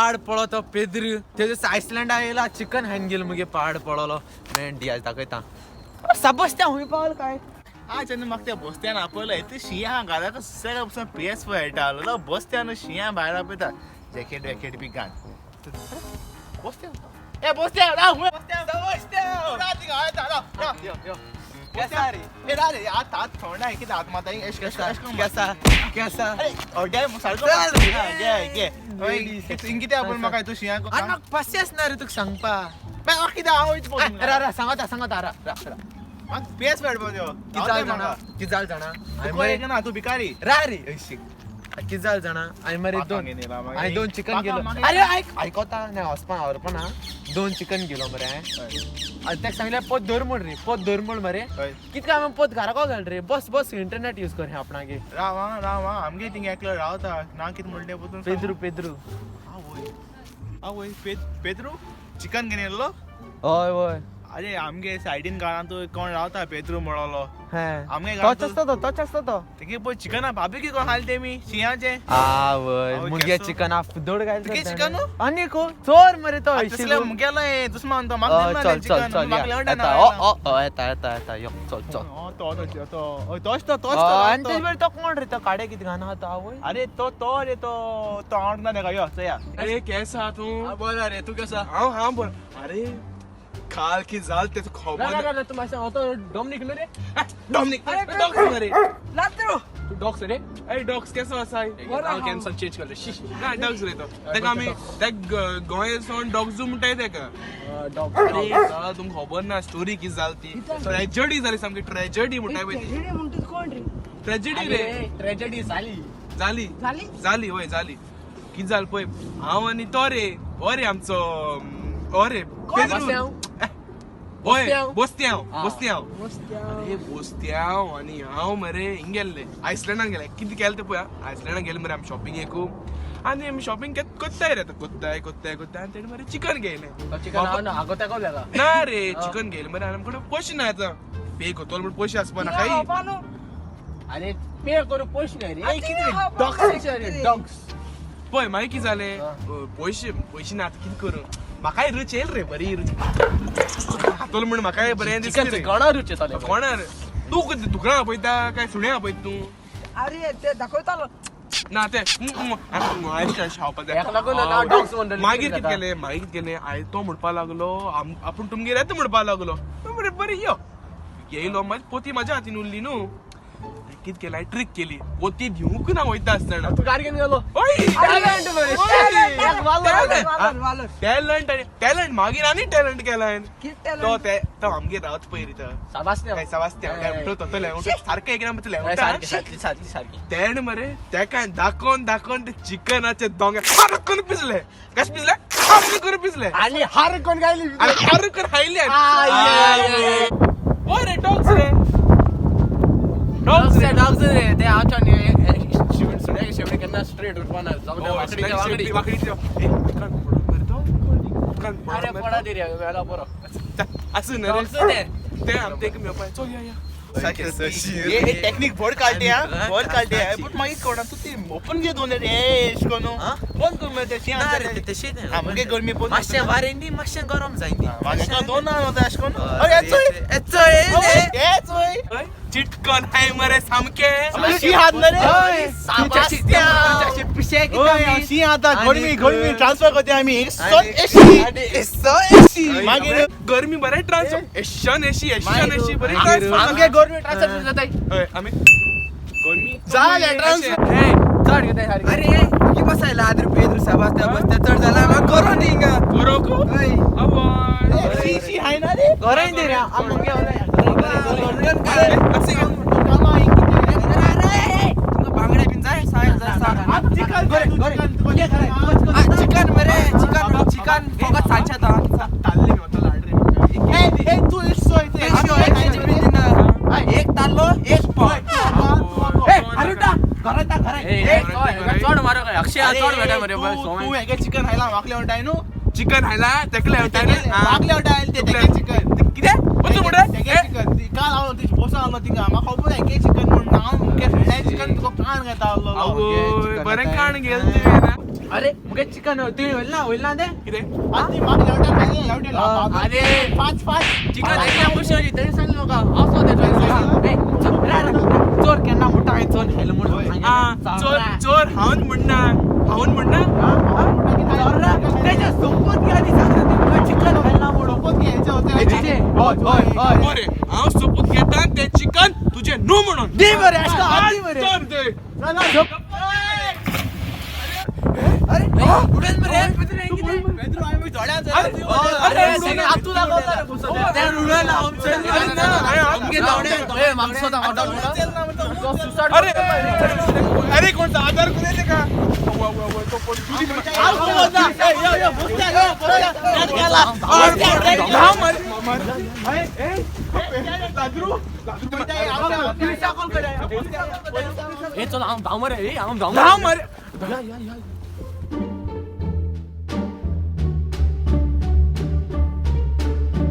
पाड पळो तो पेद्र तेजो आयसलँडा येयला चिकन खायन गेलो मुगे पाड पळोलो मेंढी आज दाखयता सबस्त्या हुंय पावल काय हा जेन्ना म्हाका त्या बस्त्यान आपयलो ते शिंया घाला सगळ्या पसून पेस पळयता आलो बस्त्यान शिंया भायर आपयता जॅकेट वॅकेट बी घाल बस्त्या ए बस्त्या राव कैसा रे ए रा रे हात हात थोंडा कितें हात मारता एश एश एश कैसा कैसा अरे अड्याय सारको चल घे घे हिंग कितें आपण म्हाका तूं शिंया आनी म्हाका पासियेंस ना रे तुका सांगपा म्हाका कितें हांव वयता रा रा सांगता सांगता रा रा रा म्हाका पेस मेळपा त्यो कित जाल जाणा कित जाल जाणा हांवें मरे ना तूं भिकारी रा रे अशी कित जाल जाणा हांवें मरे दोन हांवें दोन चिकन गेलो अरे आयक आयकोता ना वचपा व्हरपा दोन चिकन गेलो मरे हांवें आनी ताका सांगलें पोत धर म्हण रे पोत धर म्हण मरे कित काय हांवें पोत घराको घाल रे बस बस इंटरनेट यूज कर आपणागे राव आं राव आं आमगे थिंग एकलो रावता ना कितें म्हणलें पोतून पेद्रू पेद्रू आवय आवय पेद्रू चिकन घेवन येयल्लो हय हय अरे आमगे सायडीन गाळान तूं कोण रावता पेद्रू म्हणलो आमगे तोच आसता तो तोच आसता तो तेगे पळय चिकना बाबी कोण खाले तेमी शिंयाचे आवय आवय, मुगे केसो? चिकन आप दोड घाल तुगे चिकन? आनी को चोर मरे तो तसले मुगेलो हे दुस्मान तो म्हाका दिना चल चल चिकन चल म्हाका या लेवटा येता ना ओ ओ ओ येता येता येता यो चल चल तो तो तो हय तोच तो तोच आनी तो तेजे बरोबर तो कोण रे तो काडे कितें घाना तो आवय अरे तो तो रे तो तो हांव ना तेका यो चया अरे कैसा तू बरा रे तू कसा हाँ हाँ बोल अरे काल की जाल ते खबर ना तू मातशें हांव तो डॉमनिक न्हू रे डॉमिनिक डॉग्स रे लात्रो तू डॉग्स रे अरे डॉग्स कैसो आसा हांव कॅन्सल चेंज करले शी ना डॉग्स रे तो तेका आमी तेक गोंय सोन डॉग्स म्हणटाय तेका डॉग अरे साला तुमकां खबर ना स्टोरी कितें जाल ती ट्रेजडी जाली सामकी ट्रेजडी म्हणटाय पळय ती म्हणटा कोण रे ट्रेजडी रे ट्रेजेडी जाली जाली जाली? जाली हय जाली कितें जालें पळय हांव आनी तो रे हो रे आमचो हो रे पेद्रू. बोस्त्यांव? हय बोस्त्यांव? बोस्त्यांव बोस्त्यांव अरे बोस्त्यांव आनी हांव मरे हिंग गेल्ले आयसलँडान गेले कितें केलें तें पळय आयसलँडान गेले मरे आमी शॉपिंग एकू आनी आमी शॉपिंग कोत्ताय रे आतां कोत्ताय कोत्ताय कोत्ताय आनी तेणें मरे चिकन घेयलें चिकन हांव ना हागो तेको जाता ना रे चिकन घेयलें मरे आनी आमकडे पयशे ना आतां पे करतलो म्हण पयशे आसपा ना काय अरे पे करूं पयशे न्हय रे कितें रे? डॉग्स रे डॉग्स पळय मागीर कितें जालें पयशे पयशे ना आतां कितें करूं म्हाकाय रुच येयल रे बरी रुच खातलो म्हण म्हाकाय बरें दिसलें चिकन रे कोणा रुच येतालें कोणार तूं कितें दुकरां आपयता काय सुण्या आपयता तूं अरे ते दाखयतालो ना ते खावपाक जाय. हेका लागून ना dogs म्हणटले मागीर कितें केलें मागीर कितें केलें आयज तो म्हणपाक लागलो आपूण तुमगेर येता म्हणपाक लागलो बरें बरें यो येयलो मागीर पोती म्हाज्या हातीन उरली न्हू कितें केलें हांवें ट्रीक केली पोती दिवंक ना वयता आसतना तू गाडी घेवन गेलो ओय! टॅलंट मरे ओय! वालोर वालोर टॅलंट आनी टॅलंट मागीर आनी टॅलंट केला हांवें. कितें तो टॅलंट ते तो आमगेर रावत पयर इथं साबासन्या काय सवास्त्या लेवटो तो लेवटो सारकें एक नंबर लेवटा सारकी सारकी सारकी सारकी तेण मरे तेका दाखोवन दाखोवन ते चिकनाचे दोंगे हार करून पिजले कशें पिजले हार करून पिजले आणि हार कोण गायली आनी हार करून खायले हय रे डॉग्स रे डॉग्स रे डॉग्स रे ते हांव सुण्या शेवटी केन्ना स्ट्रेट उरपा ना जावं वाकडी ते वाकडी वाकडी ते ए, उदकान पडोन मरे तो उदकान अरे पडोन पडा दी रे वेळा बरो आसूं ना डॉग्स रे ते ते आमचे एक मेवपा चल या या हे टेक्निक व्हड काडटे हा व्हड काडटे हा बट मागीर कोणा तूं ती ओपन घे दोन रे एश करून बंद कर मरे ते ना रे ते तशें न्हय. आमगे गरमी पोत मातशें वारें दी मातशें गरम जाय दी म्हाका दोन ना अशें करून अरे येचोय येचोय येचोय चिटकन हाय मरे सामकें शी हात ना रे पिशे ओय शी आता गरमी गरमी ट्रान्सफर करते आमी मागीर गरमी बरें ट्रान्सफर एशन एशी एशन एशी बरी ट्रान्सफर आमगे गरमी ट्रान्सफर जाता हय आमी गरमी जालें ट्रान्सफर चड घेता सारकी अरे तुगी बसायला आद्र पेद्र सेबास्त्या बसत्या चड जाला म्हाका करो न्ही हिंगा बरो को हय अवय शी शी हाय ना रे घराय दी रे आम मुगे बांगडे बीन जाय चिकन चिकन मरे चिकन चिकन फकत सांजचे आतां ताल्ले मी वता लाड रे ए तू एसोय एक ताल्लो एक पॉट ए अरुटा घरात घरात चड मारो काय अक्षय चड बेटा मरे तू हेगे चिकन खायला वाकले म्हणटाय न्हू चिकन खायला तेकले म्हणटाय न्ही वाकले म्हणटाय ते तेगे चिकन कितें वचून म्हणटा तेगे चिकन काल हांव ती बसून आसलो थिंगा म्हाका खबर हेगे चिकन म्हूण हांव मुगे फ्रेंडा चिकन तुका कान घेता आसलो आवय बरें काण गेल तुवें अरे मुगे चिकन तुवें व्हेलें ना, व्हेलें ना तें? कितें? अरे पाच पाच चिकन एकल्या कशें तेणी सांगलें म्हाका हांव सोद. ए, चोर, रा, रा, रा. चोर केन्ना म्हणटा हांवें चोर खायलो म्हणून? आ, चोर चोर हांव म्हणना, हांव म्हणना. तेच्या सोपूत घे आनी सांगता तुका चिकन खायला म्हणून. हय हय हय. बरें, हांव सोपूत घेता तें चिकन तुजें न्हू म्हणून. दी मरे, अशें हात दी मरे. चोर ते. अरे उडून मरे. अरे, अरे हातू दाखवता रे घुसो. अरे ना, अरे आमगे धांवडे मागसो. अरे अरे, कोणता आधार कोण का? तो कोण तुझी. धाव मार मार. लाजरू लाजरू. ए चल, हांव धांव मरे. ए, हांव धांव. धाव मार.